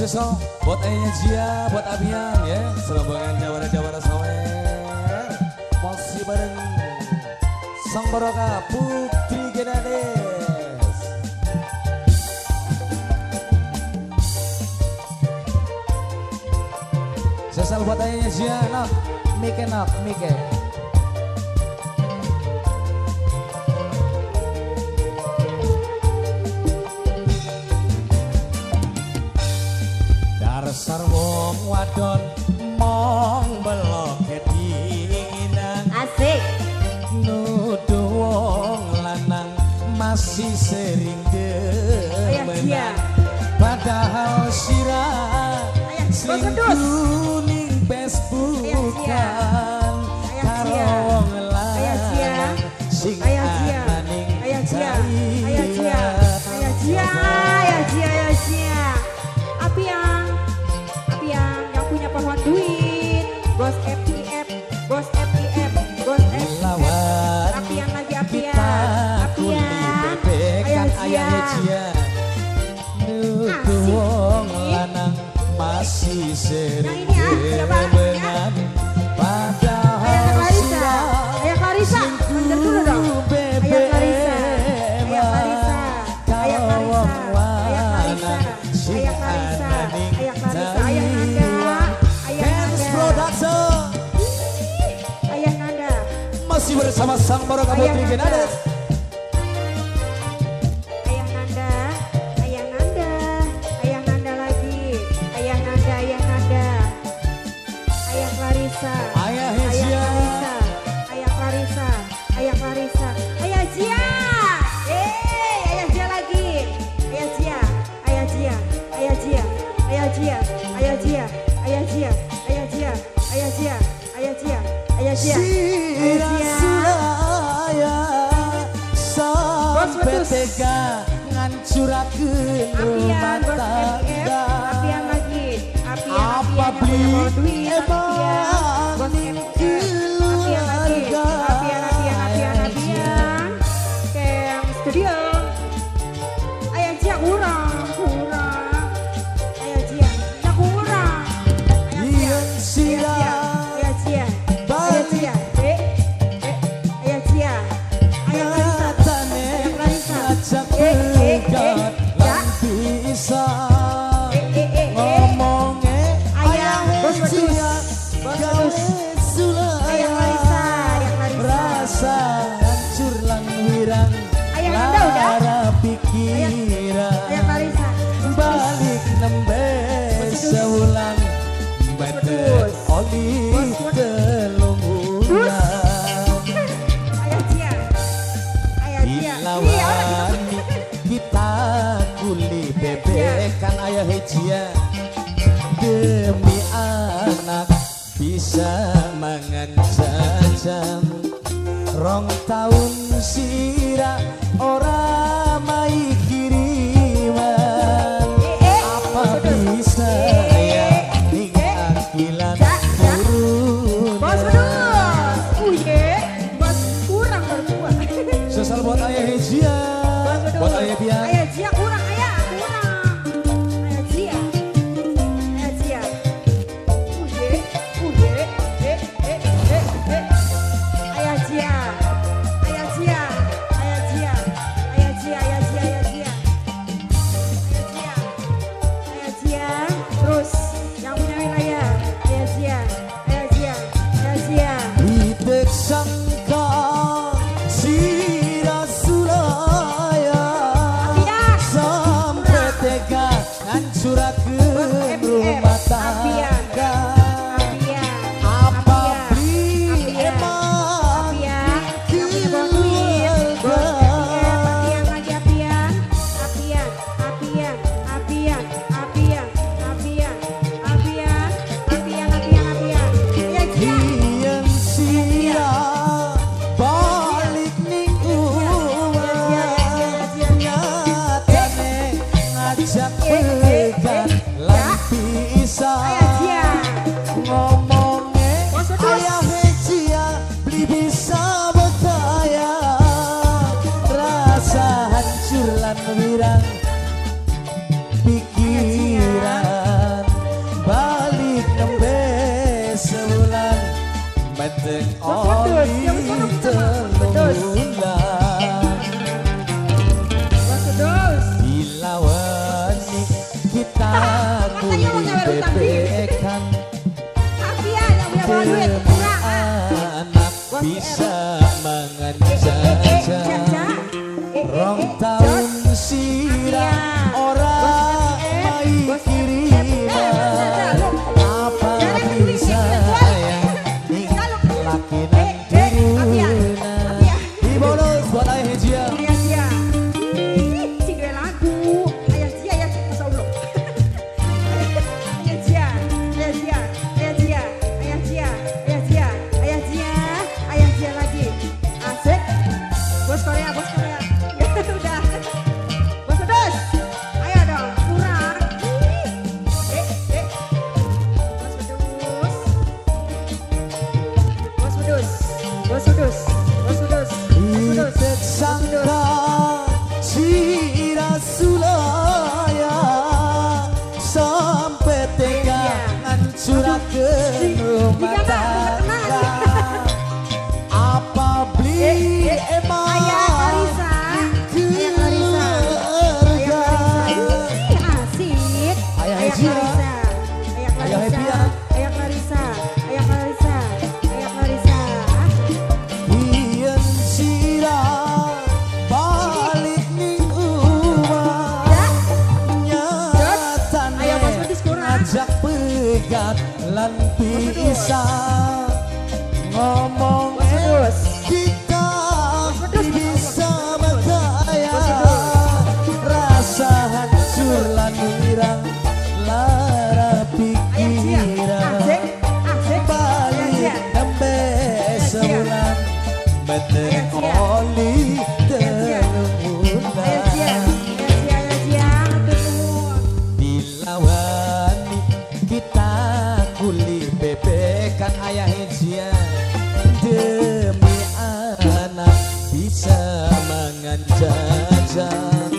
Sesol buat ayahnya Jia, buat Abian ya, serombongan jawara-jawara sawer. Masih bareng Sang Baroka Putri Genades. Sesol buat ayahnya Jia, nak, mike nak, mike. Dasar wong wadon mong belok kedinginan. Asik. Nuduh wong lanang masih sering demenan. Padahal sirah selingkuh ning Facebookan. Karo wong lanang sing ana ning Thailand. Ayah Jia. Apian yang punya pohon duit, bos FIF, bos FIF, bos FIF. Apian lagi apian, apian. Ayah Jia. Nuduh wong lanang masih sering demenan. Padahal Ayah Clarissa, bener dulu dong. Ayah Clarissa, Ayah Clarissa, Ayah Clarissa, Ayah Clarissa, Ayah Clarissa, Ayah Clarissa, Ayah Nanda, Ayah Nanda, Ayah Nanda. Masih bersama Sang Baroka Putri Genades. Ayah Nanda, Ayah Nanda, Ayah Nanda lagi, Ayah Nanda, Ayah Nanda, Ayah Clarissa, Ayah Clarissa, Ayah Clarissa, Ayah Clarissa, Ayah Jia, Ayah Jia lagi, Ayah Jia, Ayah Jia, Ayah Jia, Ayah Jia, Ayah Jia, Ayah Jia, Ayah Jia, Ayah Jia, Ayah Jia, Ayah Jia, Ayah Jia. Sampai tega ngancurakeun rumah tangga. Apian lagi, apian, apa beli emang apian lagi, apian, apian, apian, apian. Kem studio. Ayah Jia kurang, kurang. Ayah Jia, ya kurang. Ayah Jia, Ayah Jia, Ayah Jia, Ayah Jia, Ayah Clarissa, Ayah Clarissa, bisa ngomongnya Ayah bos wedus, bos wedus, Ayah Clarissa, Ayah Clarissa, rasa hancur lan wirang, Ayah Nanda udah, lara pikiran, Ayah Clarissa, balik nembe sewulan, betet oli telung wulan. Ayah Jia, Ayah Jia, dilawani kita kuli bebekan Ayah Jia demi anak bisa mangan jajan. Rong tahun sirah ora mai kiriman. Apa bisa ya ning akilan turun. Bos wedus, uye, bos kurang berbuah. Sesal buat Ayah Jia, buat Ayah Bian. Ayah Jia kurang, ayah kurang. Ayah Jia, Ayah Jia. Uye, uye, eh, eh, eh, eh. Ayah Jia, Ayah Jia, Ayah Jia, Ayah Jia, Ayah Jia, Ayah Jia, Ayah Jia, Ayah Jia. Terus yang punya wilayah, Ayah Jia, Ayah Jia, Ayah Jia. Hitek sangka sira sulaya sampai tega ngancurakeun rumah tangga. Apa beli emang keluarga. Apian lagi apian, apian, apian, apian, apian, apian, apian, apian, apian, apian. Ayah Jia, Yen sira balik ning umah, nyatane ngajak pegat bebekan. Afia yang punya bawa duit kurang. Anak bisa mangan jajan. Rong tahun sirah ora mai kiriman. Apa bisa yang laki nang turunan. Di bonus buat Ayah Jia. Ayah Jia. Sing duwe lagu. Ayah Jia ya Masya Allah. Ayah Jia, Ayah Jia, Ayah Jia, Ayah Jia, Ayah Jia, Ayah Jia, Ayah Jia lagi. Asik. Bos Korea, bos Korea. Udah. Bos Pedus. Ayo dong, kurang. Bos Pedus. Bos Pedus. Bos Pedus. Bos Pedus. Bos Pedus. Sangka sira sulaya sampai tega ngancurakeun rumah tangga. Apa beli emang Ayah Clarissa, Ayah Clarissa, Ayah Clarissa, asik. Ayah Ayah Jia. Clarissa, Ayah Ayah Clarissa, Hepia. Ayah Clarissa, Ayah Clarissa, Ayah Clarissa. Yen sira balik ning umah Ya, nyatane Ayo, Bos Pedus kurang. ngajak pegat lan pisah ngomong Bos Pedus. kita Pedus, bisa berkaya Bos Pedus. rasa hancur lan wirang lara Ayah Jia, pikiran asik, asik. Ayah balik Jia. nembe sebulan meneng Ayah Jia. oli Ayah Jia. telung Ayah Jia, bulan Ayah Jia, Ayah Jia, matur nuwun. Dilawani kita kuli bebekan Ayah Jia demi anak bisa mangan jajan.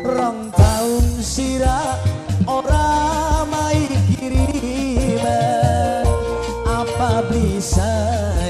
Rong tahun sira ora mai kiriman. Apa beli sayang